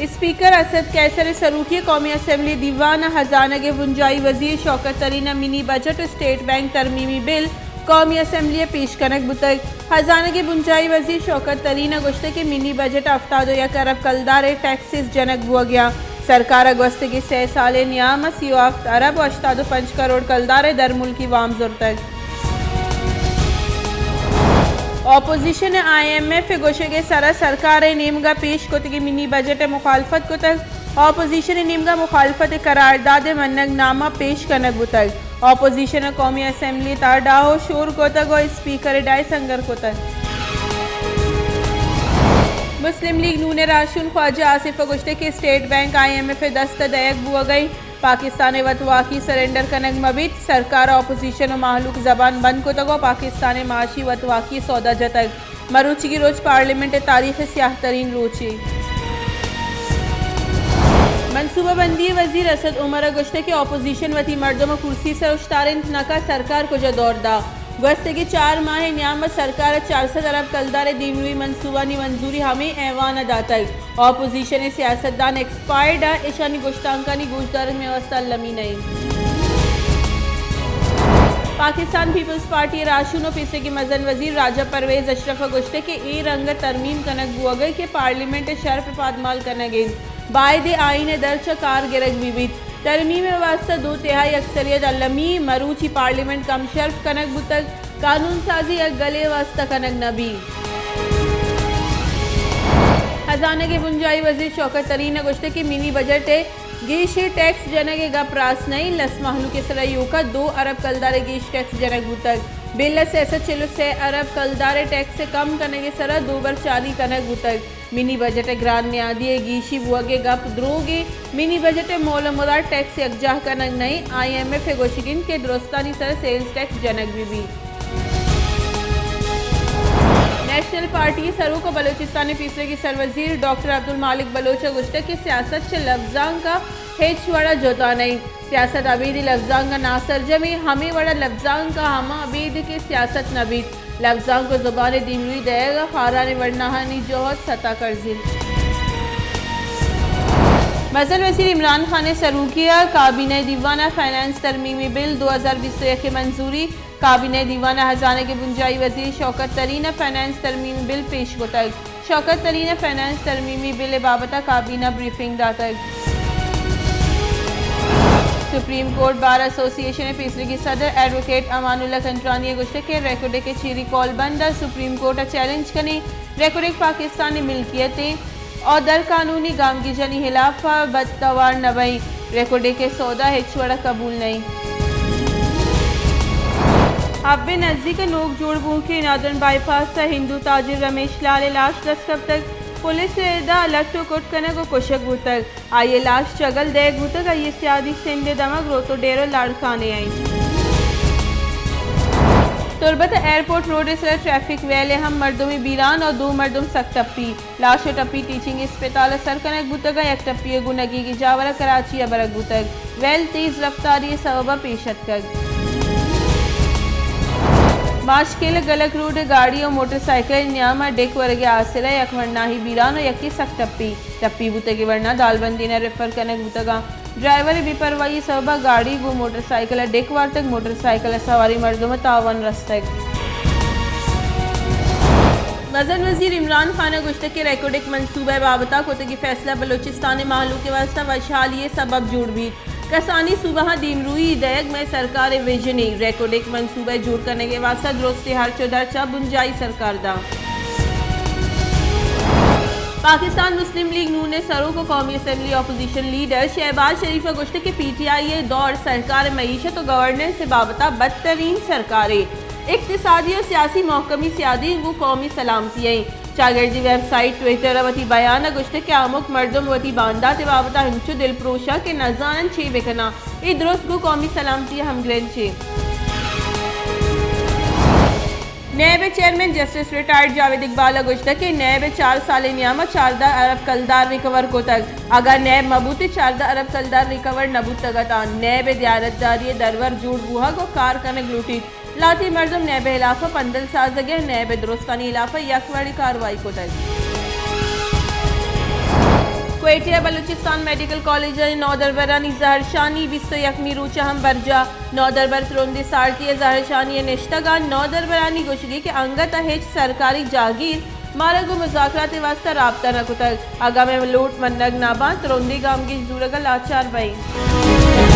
اسپیکر اسد قیصر ءِ سروکی ءَ قومی اسمبلی ءِ دیوان ءَ ہزانگ ءِ بنجاہی وزیر شوکت ترین ءَ منی بجٹ ءُ اسٹیٹ بینک ترمیمی بل قومی اسمبلی ءَ پیش کنگ بوتگ۔ ہزانگ ءِ بنجاہی وزیر شوکت ترین ءَ گوشتگ کہ منی بجٹ ءَ ہفتاد ءُ یک ارب کلدار ءِ ٹیکسز جنگ بوگ ءَ اَنت۔ سرکار ءَ گوستگیں سئے سال ءِ نیام ءَ سی ءُ ہفت ارب ءُ ہشتاد ءُ پنچ کروڑ کلدار ءِ درملکی وام زرتگ۔ اپوزیشن ءَ آئی ایم ایف ءِ گوشگ ءِ سرا سرکار ءِ نیمگ ءَ پیش کتگیں منی بجٹ ءِ مخالفت کتگ۔ اپوزیشن ءِ نیمگ ءَ مخالفت ءِ قرارداد ءِ منگ نامہ پیش کنگ بوتگ۔ اپوزیشن ءَ قومی اسمبلی ءِ تہا ڈاہ ءُ شور کتگ ءُ اسپیکر ءِ ڈائس انگر کتگ۔ مسلم لیگ نون ءِ راہشون خواجہ آصف ءَ گوشتگ کہ State Bank I M F ءِ دست ءَ دئیگ بوگ ءَ اِنت۔ پاکستان ءِ وتواکی سرنڈر کنگ مہ بیت، سرکار ءَ اپوزیشن ءُ مہلوک زبان بند کتگ ءُ پاکستان ءِ معاشی وتواکی ءِ سودا جتگ۔ مروچیگیں روچ پارلیمنٹ ءِ تاریخ ءِ سیاہ ترین روچے۔ منصوبہ بندی ءِ وزیر اسد عمر ءَ گوشتگ کہ اپوزیشن وتی مردم ءَ کرسی ءِ سر ءَ اوشتارینت، نہ کہ سرکار کجا دور دات۔ گوستگیں چار ماہ ءِ نیام ءَ سرکار ءَ چار سد ارب کلدار ءِ دیمروئی منصوبانی منظوری ہمے ایوان ءَ داتگ۔ اپوزیشن ءِ سیاستدان ایکسپائرڈ اَنت، اشانی گشتانکانی گوشدارگ مئے واستہ المی نہ اِنت۔ پاکستان پیپلز پارٹی ءِ راہشون ءُ پیسریگیں مزن وزیر راجہ پرویز اشرف ءَ گوشتگ کہ اے رنگ ءَ ترمیم کنگ بوگ ءَ اِنت کہ پارلیمنٹ ءِ شرپ ءِ پادمال کنگ ءَ اِنت، باید اِنت آئین ءِ در چہ کار گرگ بہ بیت۔ ترمیم ءِ واستہ دو تہائی اکثریت المی، مروچی پارلیمنٹ کم شرپ کنگ بوتگ، قانون سازی یک گلے ءِ واستہ کنگ نہ بیت۔ ہزانگ ءِ بنجاہی وزیر شوکت ترین ءَ گوشتگ کہ منی بجٹ ءِ گیشیں ٹیکس جنگ ءِ گپ راست نہ اِنت، لس مہلوک ءِ سر ءَ ایوک ءَ دو ارب کلدار ءِ گیش ٹیکس جنگ بوتگ، بل ءَ سئے سد چل ءُ سئے ارب کلدار ءِ ٹیکس ءِ کم کنگ ءِ سر ءَ دو بر چالی کنگ بوتگ۔ منی بجٹ ءِ گران نیادی ءِ گیشی بوگ ءِ گپ دروگ اِنت۔ منی بجٹ ءِ مول ءُ مراد ٹیکس یکجاہ کنگ نہ اِنت۔ آئی ایم ایف ءِ گوشگ اِنت کہ درستانی سر ءَ سیلز ٹیکس جنگ بہ بیت۔ نیشنل پارٹی ءِ سروک ءُ بلوچستان ءِ پیسریگیں سروزیر ڈاکٹر عبدالمالک بلوچ ءَ گوشتگ کہ سیاست چہ لبزانک ءَ ہچ وڑ ءَ جتا نہ اِنت۔ سیاست ابید لبزانک ءَ ناسرجم اِنت، ہمے وڑ ءَ لبزانک ءَ ہم ابید کہ سیاست نہ بیت۔ لبزانک ءُ زبان ءِ دیمروئی دئیگ ءَ خاران ءِ ورناہانی جہد ستا کرز اِنت۔ مزن وزیر عمران خان ءِ سروکی ءَ کابینہ ءِ دیوان ءَ فنانس ترمیمی بل دو ہزار بیست ءُ یک ءِ منظوری۔ کابینہ ءِ دیوان ءَ ہزانگ ءِ بنجاہی وزیر شوکت ترین ءَ فنانس ترمیمی بل پیش کتگ۔ شوکت ترین ءَ فنانس ترمیمی بل ءِ بابت ءَ کابینہ ءَ بریفنگ داتگ۔ سپریم کورٹ بار ایسوسی ایشن ءِ پیسریگیں صدر ایڈووکیٹ امان اللہ کنٹرانی ءَ گوشتگ کہ ریکوڈک ءِ چیری کول بند ءَ سپریم کورٹ ءَ چیلنج کنیں، ریکوڈک پاکستان ءِ ملکیت اِنت ءُ در قانونی گامگیجانی ہلاپ ءَ بد توار نہ بئیں، ریکوڈک ءِ سودا ہچ وڑ ءَ قبول نہ اِنت۔ حب ءِ نزیک ءَ نوک جوڑ بوہوکیں نادرن بائی پاس ءَ ہندو تاجر رمیش لال ءِ لاش دست کپتگ۔ پولیس ءِ رد ءَ لٹ ءُ کٹ کنگ ءُ کشگ بوتگ۔ آئی ءِ لاش چگل دئیگ بوتگ۔ آئی ءِ سیادی سندھ ءِ دمگ روتو ڈیرو لاڑکانے ءَ اِنت۔ تربت ءَ ایئرپورٹ روڈ ءِ سر ءَ ٹریفک ویل ءَ ہم مردمے بیران ءُ دو مردم سک ٹپی۔ لاش ءُ ٹپی ٹیچنگ اسپتال ءَ سر کنگ بوتگ ءُ یک ٹپی ءِ گوں نگیگیں جاور ءَ کراچی ءَ برگ بوتگ۔ ویل تیز رفتاری ءِ سبب ءَ پیش اتکگ۔ ماشکیل ءِ گلک روڈ ءَ گاڑی ءُ موٹر سائیکل ءِ نیام ءَ ڈیک ورگ ءِ آسر ءَ یک ورناہی بیران ءُ یکے سک ٹپی۔ ٹپی بوتگیں ورنا دالبندین ءَ ریفر کنگ بوتگ اَنت۔ ڈرائیور ءِ بے پرواہی ءِ سبب ءَ گاڑی گوں موٹر سائیکل ءَ ڈیک وارتگ، موٹر سائیکل ءَ سواریں مردم ءَ تاوان رستگ۔ مزن وزیر عمران خان ءَ گوشتگ کہ ریکوڈک منصوبہ ءِ بابت ءَ کتگیں فیصلہ بلوچستان ءِ مہلوک ءِ واستہ وشحالی ءِ سبب جوڑ بیت۔ کسانیں صوبہاں دیمروئی دئیگ مئے سرکار ءِ وژنے۔ ریکوڈک منصوبہ ءِ جوڑ کنگ ءِ واستہ درستیں ہرچ ءُ درچ ءَ بنجاہی سرکار داں۔ پاکستان مسلم لیگ نون ءِ سروک ءُ قومی اسمبلی اپوزیشن لیڈر شہباز شریف ءَ گوشتگ کہ پی ٹی آئی ءِ دور سرکار ءِ معیشت ءُ گورننس ءِ بابت ءَ بدترین سرکارے۔ اقتصادی ءُ سیاسی محکمی سیادی گوں قومی سلامتی ءَ اِنت۔ چاگردی ویب سائٹ ٹویٹر ءَ وتی بیان ءَ گوشتگ کہ ہمک مردم وتی باندات ءِ بابت ءَ انچو دلپروش اَنت کہ نہ زان اَنت چے بہ کن اَنت۔ اے درست گوں قومی سلامتی ءَ ہمگرنچ اِنت۔ نیب ءِ چیئرمین جسٹس ریٹائرڈ جاوید اقبال ءَ گوشتگ کہ نیب ءَ چار سال ءِ نیام ءَ چاردہ ارب کلدار ریکور کتگ۔ اگاں نیب مہ بوتیں، چاردہ ارب کلدار ریکور نہ بوتگ اتاں۔ نیب ءِ دیانتداری ءِ درور جوڑ بوہگ ءُ کار کنگ لوٹیت۔ لہتیں مردم نیب ءِ ہلاف ءَ پندل سازگ ءَ، نیب ءَ درستانی ہلاف ءَ یک وڑیں کاروائی کتگ۔ کوئٹہ ء بلوچستان میڈیکل کالج ء نودربرانی زہرشانی بیست و یکمی روچ ء ہم برجاہ۔ نودربر ترندی سارتی ء زہرشانی ء نشتگ ء نودربرانی گوشگی کہ انگت ء ہچ سرکاری جاگیر مارا گوں مذاکرات ء واستہ رابطہ نہ کتگ۔ اگاں مئے لوٹ منگ نہ باں، ترندی گامگیج زورگ ء لاچار بئیں۔